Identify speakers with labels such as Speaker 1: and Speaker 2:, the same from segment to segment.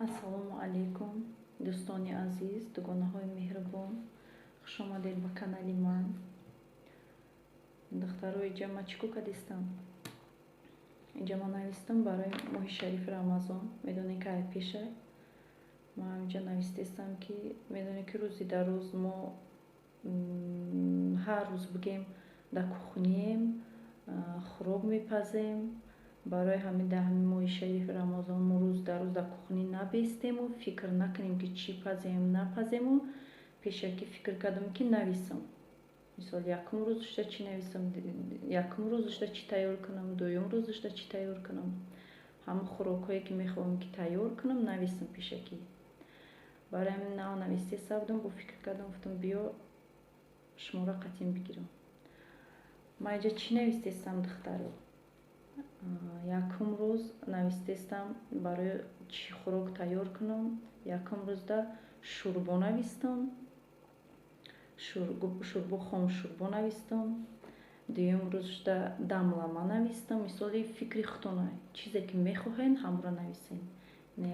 Speaker 1: Ассалому алайкум, дӯстони азиз, дугонаҳои меҳрубон, хушомадед ба канали ман. Духтаро, иҷа ма чӣ кор кардистам? Иҷа ма навистам барои моҳи шарифи Рамазон. Медонед, ки ай пеша ма инҷа навистестам, ки медонед, ки рӯзи дар рӯз мо ҳар рӯз бигем дар кухнием, хӯрок мепазем. Барои ҳамин дар ҳамин моҳи шарифи Рамазон мо рӯз дар рӯз дар кухнӣ набестему, фикр накунем, ки чӣ пазем, напазему. Пешакӣ фикр кардам, ки нависам. Мисол, якум рӯзашда чӣ нависам, якум рӯзашда чӣ тайёр кунам, дуюм рӯзашда чӣ тайёр кунам, ҳамон хӯрокҳое, ки мехоҳам, ки тайёр кунам, нависам пешакӣ. Барои ҳамин нав навистеса будам, бо фикр кардам, гуфтам, биё, шуморо қатъин бигирам. Ман инҷа чӣ навистестам, духтаро? Якум рӯз навистестам барои чӣ хӯрок тайёр кунам. Якум рӯзда шӯрбо навистам, шӯрбо, хомшӯрбо навистам. Дуюм рӯзда дамлама навистам. Мисоли, фикри худтона, чизе ки мехоҳед, ҳамонро нависед.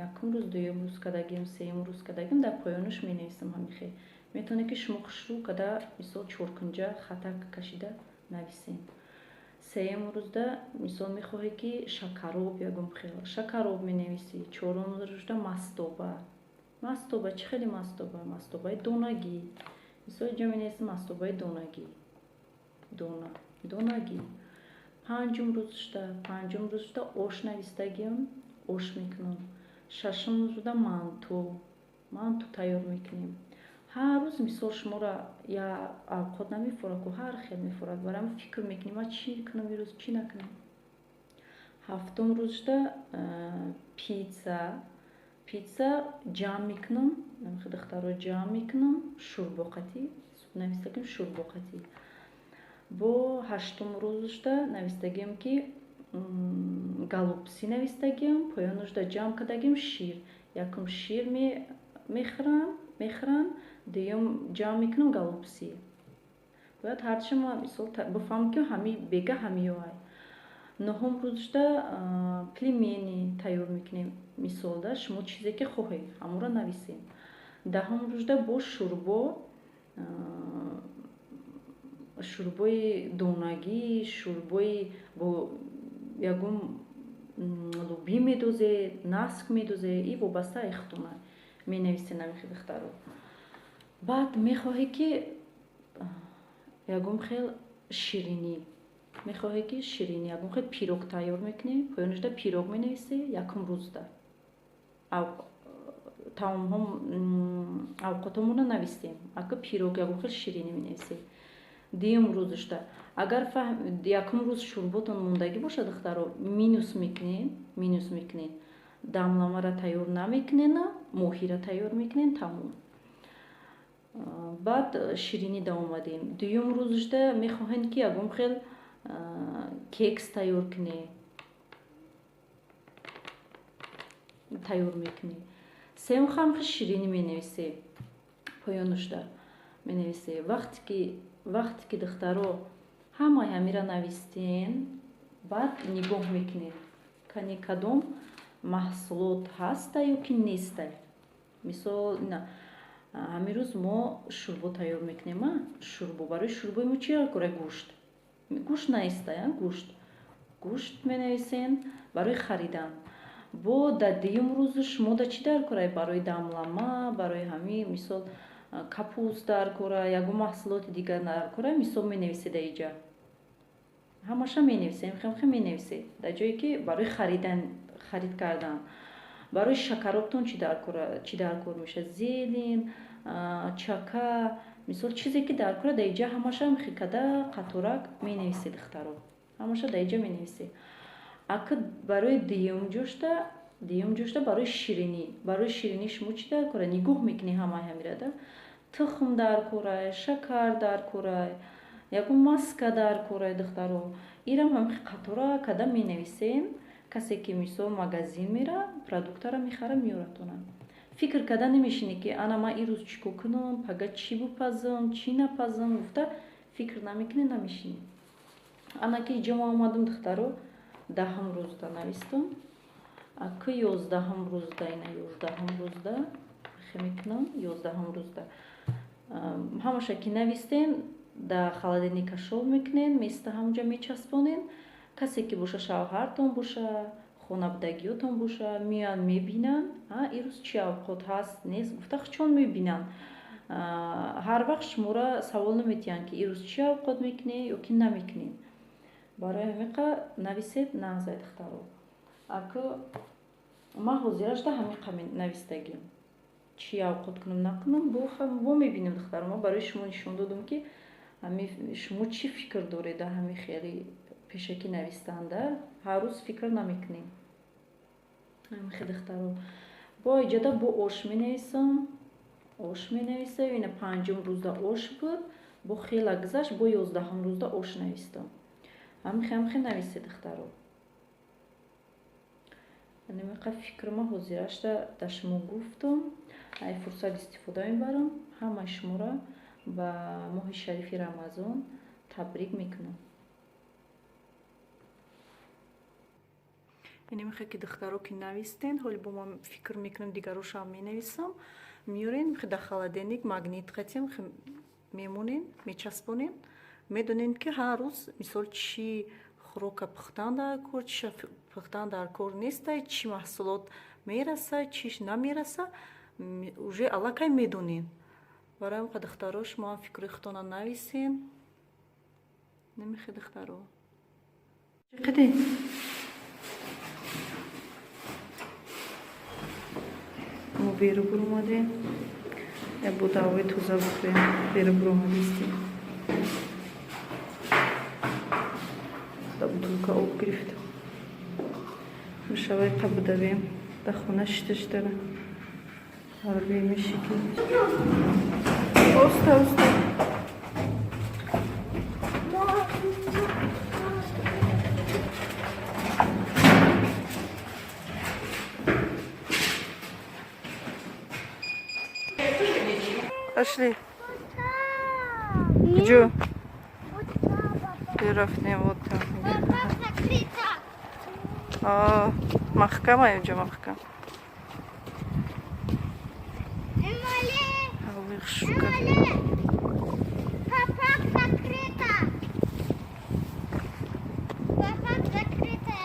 Speaker 1: Якум рӯз, дуюм рӯз кардагим, сеюм рӯз кардагим, дар поёнаш менависам. Ҳамин хел метавонед, ки шумо хушрӯ када, мисол, чоркунҷа хатак кашида нависед. Сеюм рӯзда, мисол, мехоҳед, ки шакароб, ягон хел шакароб менависӣ. Чорум рӯзда мастоба. Мастоба чӣ хеле? Мастоба, мастобаи донагӣ. Мисол, инҷо менависем мастобаи донагӣ, дона, донагӣ. Панҷум рӯзшда ош навистагиам, ош мекунам. Шашум рӯзда манту, манту тайёр мекунем. Ҳар рӯз, мисол, шуморо як авқот намефорад ку, ҳар хел мефорад. Барои ҳамин фикр мекунем, ман чӣ кунам имрӯз, чӣ накунам. Ҳафтум рӯзшда пицца, пицца ҷамъ мекунам, духтаро, ҷамъ мекунам шӯрбоқатӣ, навистагим шӯрбоқатӣ. Бо ҳаштум рӯзшда навистагиам, ки голубцы навистагиам, поёнашда ҷамъ кардагим шир. Якум шир мехӯрам, мехӯрам, дуюм ҷамъ мекунам голубцы. Бояд ҳарчи ма, мисол, бифаҳмам, ки ҳами бега ҳамиёай. Нуҳум рӯзшда пельмени тайёр мекунем. Мисол да, шумо чизе ки хоҳед, ҳамонро нависед. Даҳум рӯзда бо шӯрбо, шӯрбои донагӣ, шӯрбои бо ягон лӯбӣ медозед, наск медозед, и вобаста ай худтона менависед намихи, духтаро. Баъд мехоҳед, ки ягон хел ширинӣ, мехоҳед, ки ширинӣ, ягон хел пирог тайёр мекунед, поёнашда пирог менависед. Якум рӯзда таомҳо, авқотҳомонро навистем, ака пирог, ягон хел ширинӣ менависед. Дуюм рӯзашда, агар якум рӯз шӯрботон мондагӣ бошад, духтаро, минус мекунед, минус мекунед, дамламаро тайёр намекунена, моҳиро тайёр мекунед, тамом. Баъд ширинӣ омадем. Дуюм рӯзашда мехоҳед, ки ягон хел кекс тайёр кунед, тайёр мекунед. Сеюм хам хел ширинӣ менависед, поёнашда менависед. Вақте ки, духтаро, ҳамаи ҳамира навистен, баъд нигоҳ мекунед, кани кадом маҳсулот ҳаста ё ки неста. Мисол, ина ҳамин рӯз мо шӯрбо тайёр мекунем. А шӯрбо, барои шӯрбои мо чи кора? Гӯшт. Гӯшт наиста, гӯшт, гӯшт менависем барои харидан. Бо дар дуюм рӯзу шумо да чӣ дар кора? Барои дамлама, барои ҳамин, мисол, капуст дар кора, ягон маҳсулоти дигар дар кора, мисол, менависед. Дар иҷа ҳамаша менависем, хемхе менависед дар ҷое, ки барои харидан, харид кардан. Барои шакаробтон чӣ дар кор мешавад? Зелень, чака, мисол, чизе ки дар кора, дар иҷа ҳамаша хикада қаторак менависед, духтаро, ҳамаша дар иҷа менависед. Ака барои дуюм ҷошта барои ширинӣ, барои ширинӣ шумо чӣ дар кора? Нигоҳ мекунӣ ҳамаи ҳамирада: тухм дар корай, шакар дар корай, ягон маска дар корай. Духтаро, ирам ҳамихи қатора када менависем. Касе ки, мисол, магазин мера, продуктара мехара, меоратона, фикр карда намешинӣ, ки ана ман ин рӯз чӣ кор кунам, пага чӣ бипазам, чӣ напазам гуфта фикр намекунӣ, намешинӣ. Ана ки иҷо ма омадам, духтаро, 10-ум рӯзда навистам. Аку 11-ум рӯзда, ина 11-ум рӯзда хе мекунам, 11-ум рӯзда ҳамаша ки навистен, да холодильника шол мекунен, места ҳамунҷа мечаспонен. Касе ки боша, шавҳартон боша, хонабудагиётон боша, меоянд, мебинанд, ирӯз чӣ авқот ҳаст, нест гуфта, чон мебинанд. Ҳар вақт шуморо савол наметиҳанд, ки ирӯз чӣ авқот мекунед ё ки намекунед. Барои ҳамиқа нависед, нағзай, духтаро. Аку ман ҳозирашда ҳамиқа навистагим, чӣ авқот кунам, накунам, бо мебинем, духтаро. Ман барои шумо нишон додам, ки шумо чӣ фикр доред дар ҳамин хели пешакӣ навистанда, ҳар рӯз фикр намекунем. Ҳамихе, духтаро, бо иҷода бо ош менависам, ош менависам. Ина 5-ум рӯзда ош буд, бо хела гузашт, бо 11-ум рӯзда ош навистам. Ҳамихе нависед, духтаро. Намиқа фикрма ҳозирашда да шумо гуфтам. Ай фурсат истифода мебарам, ҳамаи шуморо ба моҳи шарифи Рамазон табрик мекунам. Инемихе ки, духтаро, ки навистен, ҳоли бо ман фикр мекунам, дигарошам менависам, меёрен, михе дар холодильник магнит қатем мемонен, мечаспонен. Медонем, ки ҳар рӯз, мисол, чӣ хӯрока пухтан дар кор, чиша пухтан дар кор нестай, чӣ маҳсулот мераса, чиш намераса, уже аллакай медонем. Барои ҳамқа, духтаро, шумоам фикри худтона нависен. Намехе, духтаро, қиди мо беру буромадем, як бо ҳавои тоза бихӯрем, беру буромадистем. Да бутылка об гирифтам, мешавай қабудавем, дар хона шита шитара ҳарбе меши ки оста оста. Пошли. Куҷо? Рафтем вот там. Маҳкама инҷо, маҳкам. Ҳавои хушук.
Speaker 2: Папа, закрыто. Папа, закрыто.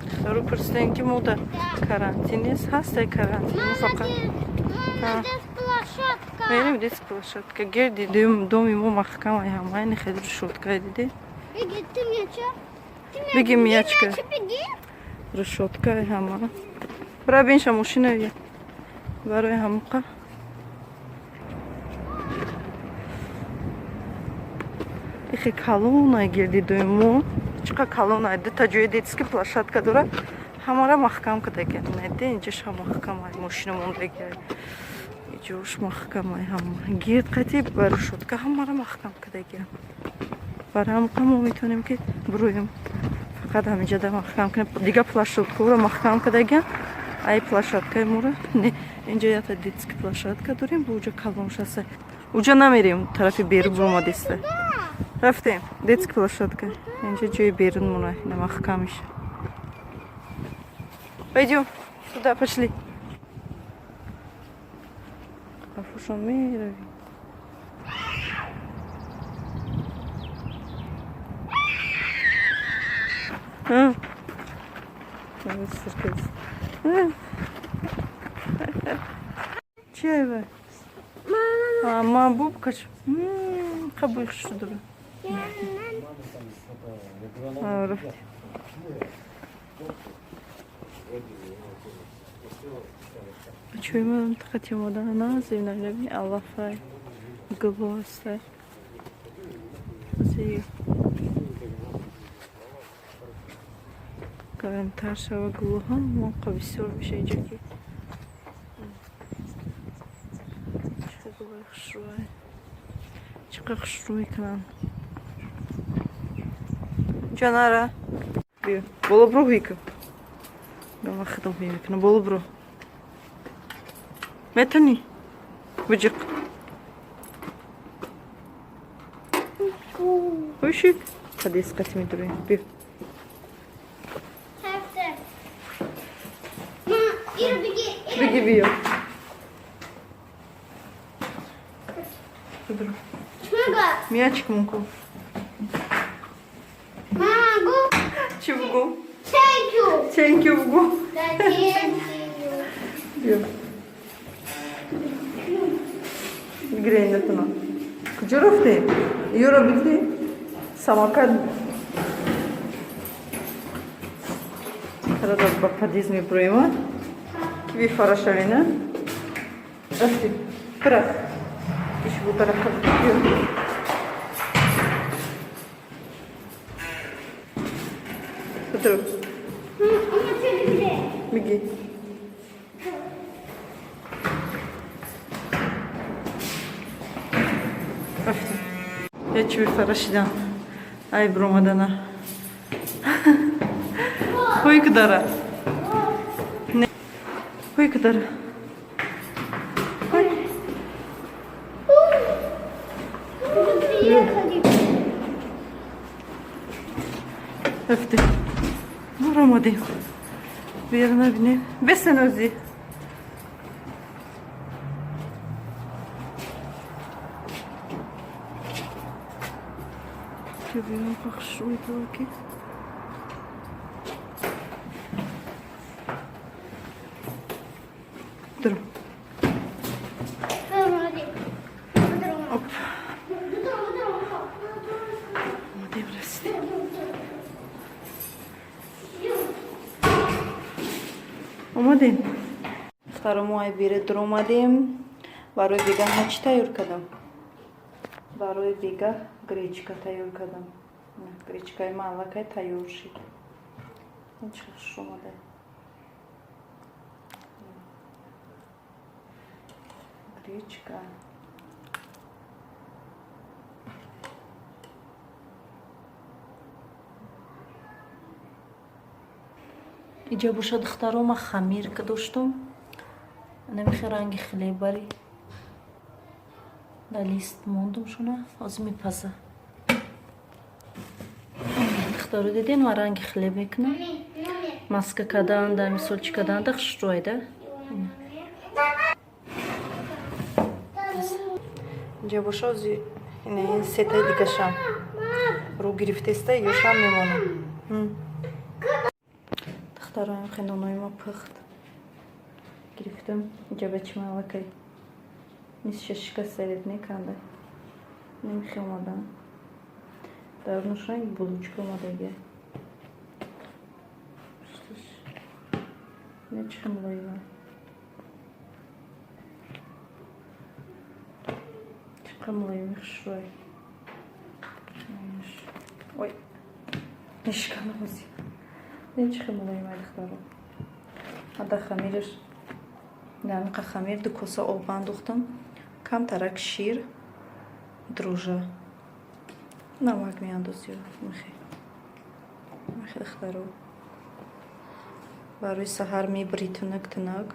Speaker 1: Духтаро, пурсидем, ки мо дар карантин нест, ҳастай карантин, мо фақат
Speaker 2: Мама, площадка.
Speaker 1: Мерем детская площадка. Гирди доми мо маҳкам, ай ҳамайни хеле решётка диди.
Speaker 2: Беги, ты мяча.
Speaker 1: Беги, мячка.
Speaker 2: Беги.
Speaker 1: Решётка ҳама. Бира бинша, мошина барои ҳамқа. Ихе калонай гирди доми мо. Чиқа калонай, дута ҷои детский площадка дора. Ҳамара маҳкам кардагиан. Найде, инҷаша маҳкам, ай мошина мондагиай. Иҷош маҳкамай, ҳама гирд қати ба решётка ҳамара маҳкам кардагиам. Барои ҳамқа мо метавонем, ки бироем, фақат ҳаминҷада маҳкам кунем. Дигар площадкаро маҳкам кардагиам, ай площадкаи моро не. Инҷа якта детский площадка дорем, бо уҷа калон шаста, уҷа намерем, тарафи берун буромадиста рафтем. Детский площадка инҷа, ҷои берун мона, ина маҳкамиш. Пойдем сюда, пошли. Қафошон меравем. А? Сюрприз. Чӣ ай? Ма бубкаш. Қабуи хушрӯ дора. Рафти. Чӯй ман тақати омода назим наби алафай гуло ҳастай. Зи гармтар шава, гулоҳо моқа бисёр меша инҷа, ки чӣ гулои хушрӯай, чӣ қадр хушрӯ мекунанд. Ҷанара, биё боло бро, ҳуй кун. Ман худам ҳуй мекунам, боло бро. Метавонӣ? Биҷиқ. Ҳуйшик. Қадис қати медурем. Биё. Биги биё. Мячик муку.
Speaker 2: Мама, гу.
Speaker 1: Чӣ бугу?
Speaker 2: Thank you.
Speaker 1: Thank you бугу.
Speaker 2: Thank you.
Speaker 1: Биё. Бигирендатуна. Куҷо рафтем? Ёро бигирӣ? Самокат карада ба подъезд мебуроем, ки бифарашавена. Рафтем. Бира. Иш бу тарафа биё. Петро. Беги. Рафтем. Я чӣ бифарашидам. Ай биромадана. Ҳой кудара. Ҳой кудара. Ҳой.
Speaker 2: Приехали.
Speaker 1: Рафтем. Баромадем. Бер набинем. Бесенози. Бибинам пахшӯи ки. Дуру. Оп. Омадем, расидем. Омадем. Духтаро, ай бере дуромадем. Барои бегаҳ ма чӣ тайёр кардам? Барои бегаҳ гречка тайёр кардам. Гречкаи ма аллакай тайёр шид. Ин чӣ хуш омада. Гречка. Иҷа боша, духтаро, ма хамир доштум. Намихе ранги хлеб бари. Да лист мондум шуна, ҳозир мепаза. Духтаро, диден, ма ранги хлеб мекунам. Маска карданда, мисол чӣ карданда хушрӯайда. Инҷа боша ози ин сетаи дигашам. Рӯ гирифтеста ёшам мемонам. Духтаро, хе нонои ма пухт. Гирифтам. Инҷа бачи ма аллакай нисша шикастаред неканда. Намихе омадан. Дарунаш ранги булочка омадага. Не чӣ мулоима. Чӣ мулоими хушрӯй. Ой. Мешикана ҳози. Не чӣ мулоима, духтаро. Ада хамираш намиқа хамир 2 коса об андохтам. Камтарак шир, дрожжа. Намак меандозӣ. Михе. Михе, духтаро. Барои саҳар мебирӣ тунук тунук.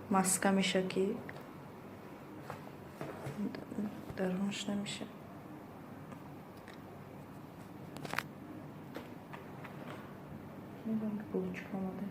Speaker 1: Маска меша ки дарунаш намеша. Мебинам ки булочка омада.